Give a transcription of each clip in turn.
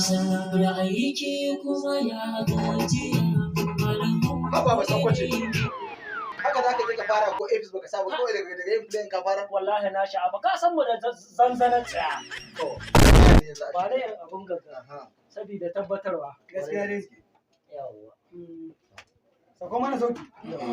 wasa da aiki kuma ya gajiya. Malamin Haba ba sakwace. Haka za ka je ka fara ko earpiece baka sa ba, kawai daga yin playing ka fara. Wallahi na sha'afa, ka san mu da zanzanan tsaya. To, ne za a Ba dai abun gaga Aha. saboda tabbatarwa. Gaskiya dai. Yawwa. Sako mana sauti.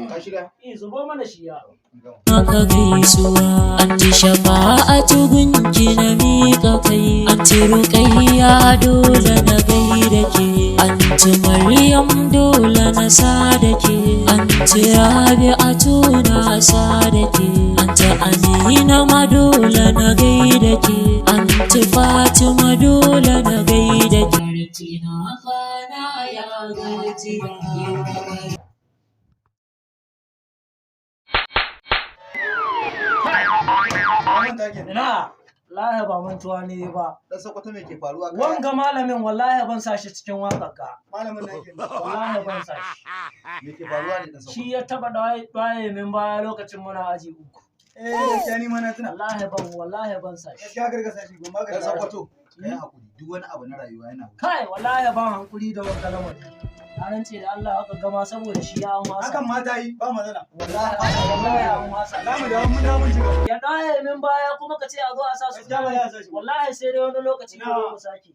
Ka shirya? Eh, zubo mana shi ya. Gama. Maka gaisuwa, Anti Shafa'atu, gunki na miƙa kai, Anti Ruqayya, dole na gaida ke, Anti Maryam, dole na sada ke, Anti Rabi'atu, na sada ke, Anti Amina ma dole na gaida ke, Anti Fatima, dole na gaida ke. Na kwana ya gajiya. Ka manta kenan. Ina, wallahi ba mantuwa ne ba. Dan Sokoto, me ke faruwa? Wanga malamin, wallahi ban sa shi cikin waƙar ka. Malamin nan kenan. Wallahi ban sa shi. Me ke faruwa ne, dan Sokoto? Shi ya taba ɗwaye min baya lokacin muna aji 3. Eh, gaskiya ni ma na tuna. Wallahi ban sa shi. Gaskiya gargasa shi gomba Dan ga. Sokoto, ka yi hakuri, duk wani abu na rayuwa yana wuce. Kai, wallahi ban hankuri da wanga lamari. Na rantse da Allah aka gama saboda shi ya an wasa. Hakan ma ta yi ba matsala. Wallahi an wasa. Za mu dawo, mun dawo, mun ci gaba. Ya ɗaye min baya kuma ka ce a zo a sa su. Gaskiya ba za a sa shi ba. Wallahi sai dai wani lokaci Na. ko mu sake.